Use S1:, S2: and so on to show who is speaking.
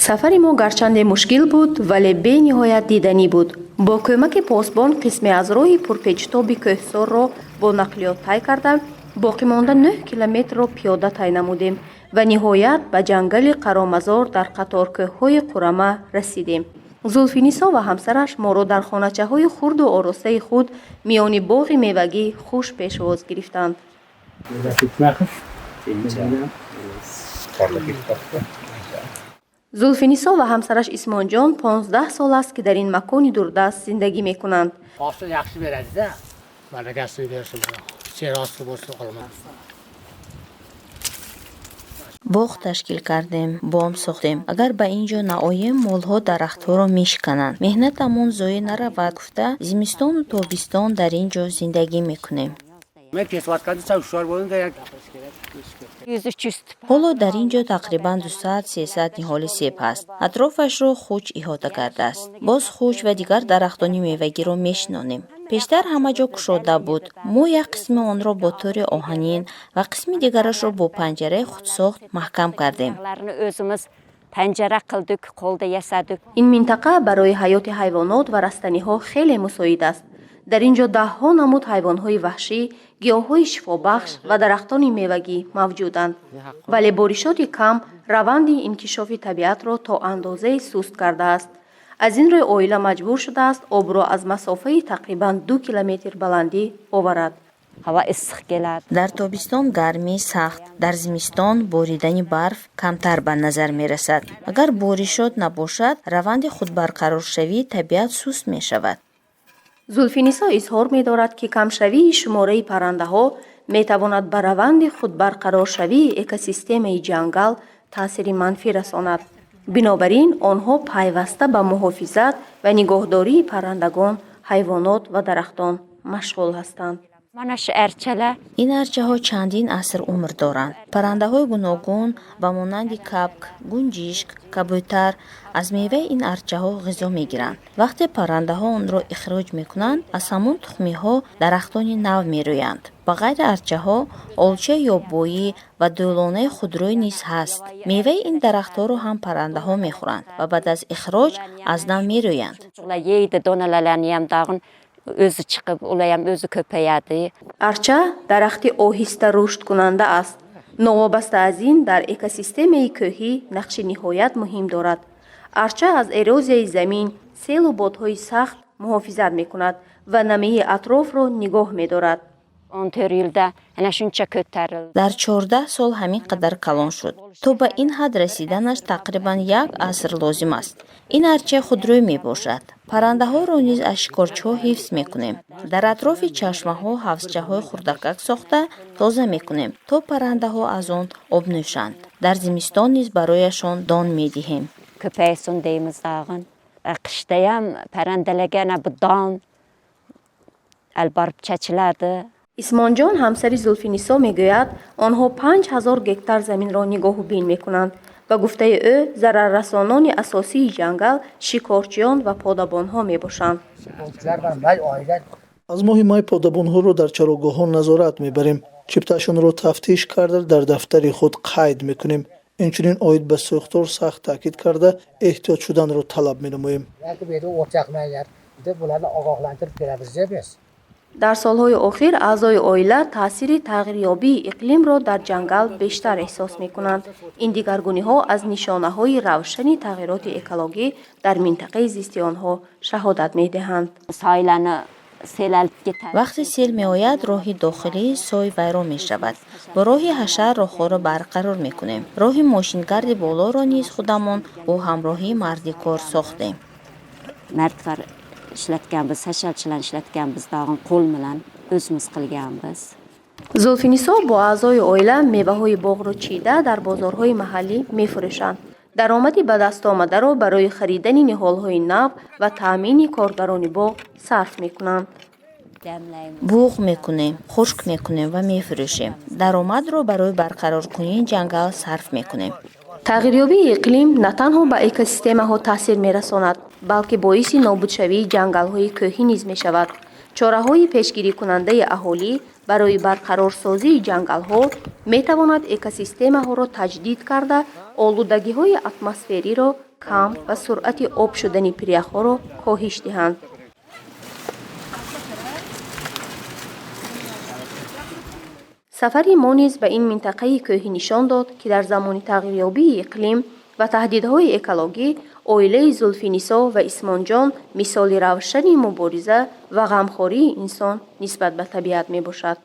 S1: Сафари мо гарчанде мушкил буд, вале бениҳоят диданӣ буд. Бо кӯмаки посбон қисме аз роҳи пурпечутоби кӯҳсорро бо нақлиёт тай карда, боқимонда 9 километрро пиёда тай намудем ва ниҳоят ба ҷангали Қаромазор дар қаторкӯҳҳои Қурама расидем. Зулфинисо ва ҳамсараш моро дар хоначаҳои хурду оростаи худ миёни боғи мевагӣ хуш пешвоз гирифтанд. Зулфинисо ва ҳамсараш Исмонҷон 15 сол аст, ки дар ин макони дурдаст зиндагӣ мекунанд.
S2: Hosil yaxshi beradi-da. Barakasini bersin. Serosi bo'lsin olma.
S3: Боғ ташкил кардем, бом сохтем. Агар ба ин ҷо наоем, молҳо дарахтҳоро мешикананд. Меҳнатамон зоеъ наравад гуфта, зимистону тобистон дар ин ҷо зиндагӣ мекунем.
S2: Men kesayotganda hushyor bo'ling degan.
S3: Ҳоло дар ин ҷо тақрибан 200-300 ниҳоли себ ҳаст. Атрофашро хуч иҳота кардааст. Боз хуч ва дигар дарахтони мевагиро мешинонем. Пештар ҳама ҷо кушода буд. Мо як қисми онро бо тӯри оҳанин ва қисми дигарашро бо панҷараи худсохт маҳкам кардем.
S1: Ин минтақа барои ҳаёти ҳайвонот ва растаниҳо хеле мусоид аст. Дар ин ҷо даҳҳо намуд ҳайвонҳои ваҳшӣ, гиёҳҳои шифобахш ва дарахтони мевагӣ мавҷуданд. Вале боришоти кам раванди инкишофи табиатро то андозае суст кардааст. Аз ин рӯй оила маҷбур шудааст обро аз масофаи тақрибан 2 километр баландӣ оварад.
S4: Havo issiq keladi.
S3: Дар тобистон гармии сахт, дар зимистон боридани барф камтар ба назар мерасад. Агар боришот набошад, раванди худбарқароршавии табиат суст мешавад.
S1: Зулфинисо изҳор медорад, ки камшавии шумораи паррандаҳо метавонад ба раванди худбарқароршавии экосистемаи ҷангал таъсири манфӣ расонад. Бинобар ин онҳо пайваста ба муҳофизат ва нигоҳдории паррандагон, ҳайвонот ва дарахтон машғул ҳастанд.
S4: Mana shu archalar.
S3: Ин арчаҳо чандин аср умр доранд. Паррандаҳои гуногун ба монанди кабк, гунҷишк, кабӯтар аз меваи ин арчаҳо ғизо мегиранд. Вақте паррандаҳо онро ихроҷ мекунанд, аз ҳамон тухмиҳо дарахтони нав мерӯянд. Ба ғайри арчаҳо, олчаи ёббоӣ ва дӯлонаи худрӯй низ ҳаст. Меваи ин дарахтҳоро ҳам паррандаҳо мехӯранд ва баъд аз ихроҷ аз нав мерӯянд.
S4: Ular yeydi donalarni ham, tag'in o'zi chiqib, ular ham o'zi ko'payadi.
S1: Арча дарахти оҳиста рушдкунанда аст. Новобаста аз ин, дар экосистемаи кӯҳӣ нақши ниҳоят муҳим дорад. Арча аз эрозияи замин, селу бодҳои сахт муҳофизат мекунад ва намии атрофро нигоҳ медорад.
S4: 14 yilda ana shuncha ko'tarildi.
S3: Дар 14 сол ҳамин қадар калон шуд. То ба ин ҳад расиданаш тақрибан як аср лозим аст. Ин арча худрӯй мебошад. Паррандаҳоро низ аз шикорчиҳо ҳифз мекунем. Дар атрофи чашмаҳо ҳавзчаҳои хурдакак сохта тоза мекунем, то паррандаҳо аз он об нӯшанд. Дар зимистон низ барояшон дон медиҳем.
S4: Ko'paysin deymiz tag'in. Qishdayam parrandalarga ana bu don al borib chachiladi.
S1: Исмонҷон, ҳамсари Зулфинисо, мегӯяд, онҳо 5000 гектар заминро нигоҳубин мекунанд. Ба гуфтаи ӯ, зараррасонони асосии ҷангал шикорчиён ва подабонҳо мебошанд.
S2: May oyida.
S5: Аз моҳи май подабонҳоро дар чарогоҳҳо назорат мебарем. Чипташонро тафтиш карда, дар дафтари худ қайд мекунем. Инчунин оид ба сӯхтор сахт таъкид карда, эҳтиёт шуданро талаб менамоем.
S2: Yoki bu yerda o't yoqmanglar deb bularni ogohlantirib kelamiz biz.
S1: Дар солҳои охир аъзои оила таъсири тағйирёбии иқлимро дар ҷангал бештар эҳсос мекунанд. Ин дигаргуниҳо аз нишонаҳои равшани тағйироти экологӣ дар минтақаи зисти онҳо шаҳодат медиҳанд.
S4: Soylarni sel olib ketadi.
S3: Вақте сел меояд, роҳи дохилии сой вайрон мешавад. Бо роҳи ҳашар роҳҳоро барқарор мекунем. Роҳи мошингарди болоро низ худамон бо ҳамроҳии мардикор сохтем.
S4: Mardikor ishlatganmiz, hasharchilarni ishlatganmiz, tag'in qo'l bilan o'zimiz qilganmiz.
S1: Зулфинисо бо аъзои оила меваҳои боғро чида, дар бозорҳои маҳаллӣ мефурӯшанд. Даромади ба дастомадаро барои харидани ниҳолҳои нав ва таъмини коргарони боғ сарф мекунанд.
S4: Damlaymiz.
S3: Буғ мекунем, хушк мекунем ва мефурӯшем. Даромадро барои барқароркунии ҷангал сарф мекунем.
S1: Тағйирёбии иқлим на танҳо ба экосистемаҳо таъсир мерасонад, балки боиси нобудшавии ҷангалҳои кӯҳӣ низ мешавад. Чораҳои пешгирикунандаи аҳолӣ барои барқарорсозии ҷангалҳо метавонад экосистемаҳоро таҷдид карда, олудагиҳои атмосфериро Кам ва суръати об шудани пиряхҳоро коҳиш диҳанд. Сафари мо низ ба ин минтақаи кӯҳӣ нишон дод, ки дар замони тағйирёбии иқлим ва таҳдидҳои экологӣ оилаи Зулфинисо ва Исмонҷон мисоли равшани мубориза ва ғамхории инсон нисбат ба табиат мебошад.